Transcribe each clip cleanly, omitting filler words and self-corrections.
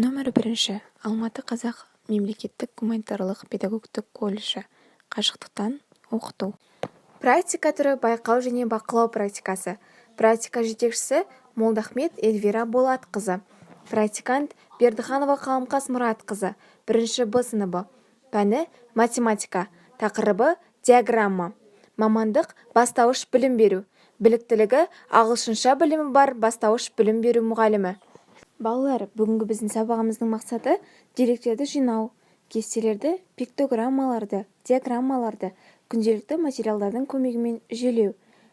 Нөмірі бірінші Алматы қазақ мемлекеттік гуманитарлық педагогтік колледжі. Қашықтықтан оқыту. Практика түрі: байқау және бақылау практикасы. Практика жетекшісі: Молдахмет Эльвира Болатқызы. Практикант: Бердіханова Қаламқас Мұратқызы, 1 Б сыныбы. Пәні: математика. Тақырыбы: диаграмма. Мамандық: бастауыш білім беру. Біліктілігі: ағылшынша білімі бар бастауыш білім беру мұғалімі. Балалар, бүгінгі біздің сабағымыздың мақсаты: деректерді жинау, кестелерді, пиктограммаларды, диаграммаларды күнделікті материалдардың көмегімен жүйелеу,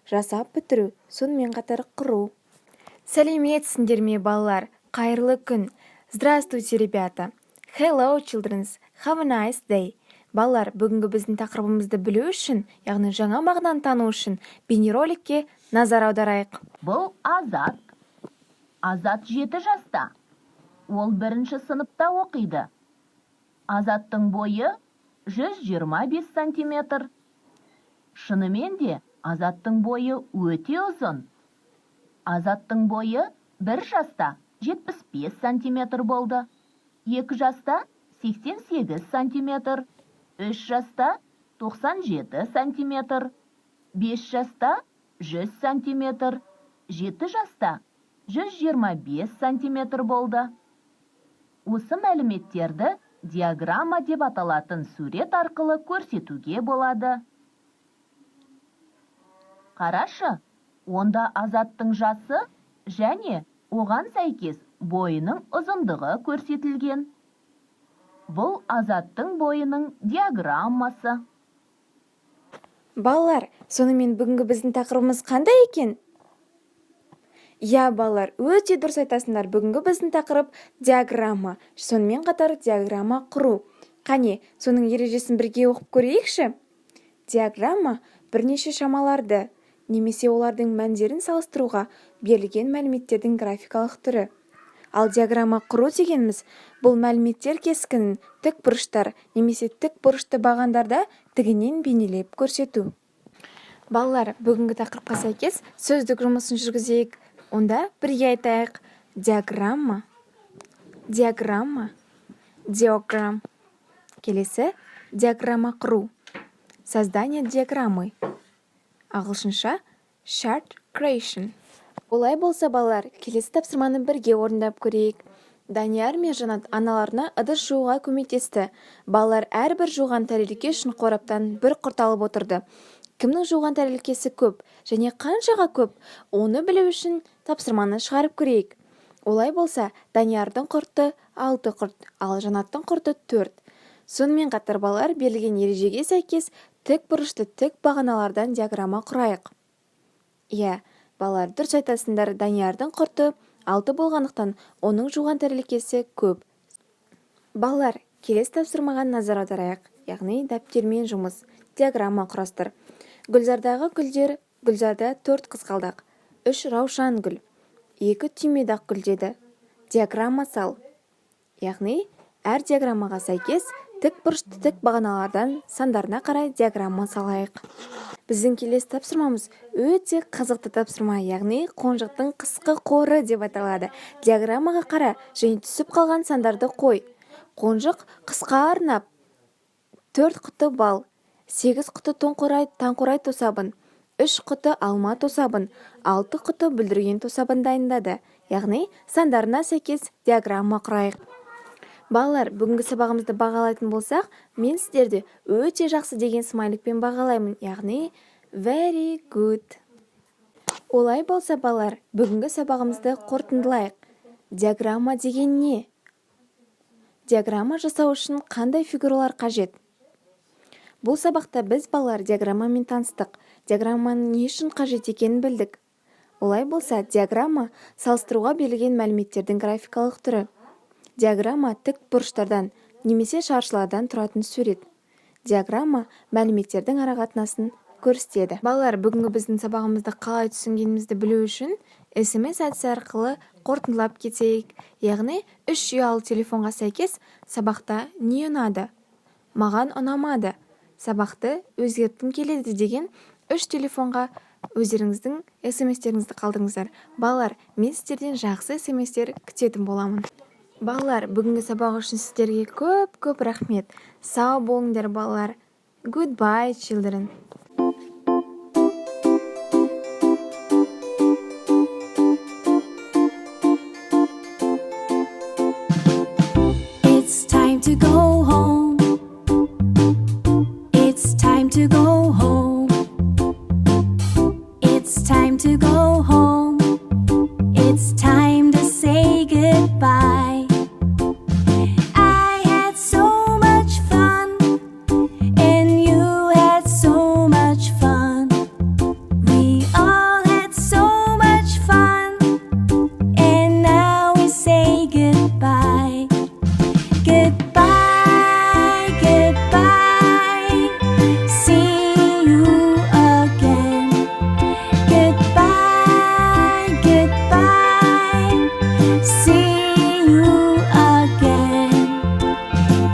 жасап бітіру, сонымен қатар құру. Сәлеметсіңдер ме, балалар! Қайырлы күн! Здравствуйте, ребята! Hello, children! Have a nice day! Балалар, бүгінгі біздің тақырыбымызды білу үшін, яғни жаңа мағынаны тану үшін бейнероликке назар аударайық. Бұл Азат. Азат 7 жаста. Ол бірінші сыныпта оқиды. Азаттың бойы 125 сантиметр. Шынымен де, Азаттың бойы өте ұзын. Азаттың бойы 1 жаста 75 сантиметр болды. 2 жаста 88 сантиметр. 3 жаста 97 сантиметр. 5 жаста 100 сантиметр. 7 жаста 125 сантиметр болды. Осы мәліметтерді диаграмма деп аталатын сурет арқылы көрсетуге болады. Қарашы, онда Азаттың жасы және оған сәйкес бойының ұзындығы көрсетілген. Бұл Азаттың бойының диаграммасы. Балалар, сонымен, бүгінгі біздің тақырыбымыз қандай екен? Иә, балалар, өте дұрыс айтасыңдар. Бүгінгі біздің тақырып: диаграмма, сонымен қатар диаграмма құру. Қане, соның ережесін бірге оқып көрейікші. Диаграмма: бірнеше шамаларды немесе олардың мәндерін салыстыруға берілген мәліметтердің графикалық түрі. Ал диаграмма құру дегеніміз: бұл мәліметтер кескінін тік бұрыштар немесе тік бұрышты бағандарда тігінен бейнелеп көрсету. Балалар, бүгінгі тақырыпқа сәйкес сөздік жұмысын жүргізейік. Онда бірге айтайық: диаграмма, диаграмма, диаграмм. Келесі: диаграмма құру, создание диаграммы, ағылшынша chart creation. Олай болса, балалар, келесі тапсырманы бірге орындап көрейік. Данияр мен Жанат аналарына ыдыс жууға көмектесті. Балалар әрбір жуған тәрелке үшін қораптан бір құрт алып отырды. Кімнің жуған тәрелкесі көп және қаншаға көп, оны білу үшін тапсырманы шығарып көрейік. Олай болса, Даниярдың құрты алты құрт, ал Жанаттың құрты төрт. Сонымен қатар, балалар, берілген ережеге сәйкес тік бұрышты тік бағаналардан диаграмма құрайық. Иә, балалар, дұрыс айтасыңдар. Даниярдың құрты алты болғандықтан, оның жуған тәрелкесі көп. Балалар, келесі тапсырмаға назар аударайық, яғни дәптермен жұмыс. Диаграмма құрастыр. Гүлзардағы гүлдер. Гүлзарда төрт қызғалдақ, үш раушан гүл, екі түймедақ гүлдеді. Диаграмма сал, яғни әр диаграммаға сәйкес тік бұрышты тік бағаналардан сандарына қарай диаграмма салайық. Біздің келесі тапсырмамыз өте қызықты тапсырма, яғни қонжықтың қысқы қоры деп аталады. Диаграммаға қара және түсіп қалған сандарды қой. Қонжық қысқа арнап төрт құты бал, сегіз құты таңқурай тосабын, үш құты алма тосабын, алты құты бүлдірген тосабын дайындады. Яғни сандарына сәйкес диаграмма құрайық. Балалар, бүгінгі сабағымызды бағалайтын болсақ, мен сіздерді өте жақсы деген смайликпен бағалаймын, яғни very good. Олай болса, балалар, бүгінгі сабағымызды қорытындылайық. Диаграмма деген не? Диаграмма жасау үшін қандай фигуралар қажет? Бұл сабақта біз, балалар, диаграммамен таныстық, диаграмманың не үшін қажет екенін білдік. Олай болса, диаграмма: салыстыруға берілген мәліметтердің графикалық түрі. Диаграмма: тік бұрыштардан немесе шаршылардан тұратын сурет. Диаграмма мәліметтердің арақатынасын көрсетеді. Балалар, бүгінгі біздің сабағымызды қалай түсінгенімізді білу үшін СМС әдісі арқылы қорытындылап кетейік. Яғни үш ұялы телефонға сәйкес сабақта не ұнады, маған ұнамады, сабақты өзгерткім келеді деген үш телефонға өздеріңіздің СМСтеріңізді қалдырыңыздар. Балалар, мен сіздерден жақсы СМСтер күтетін боламын. Балалар, бүгінгі сабақ үшін сіздерге көп-көп рахмет. Сау болыңдар, балалар. Goodbye, children. It's time to go.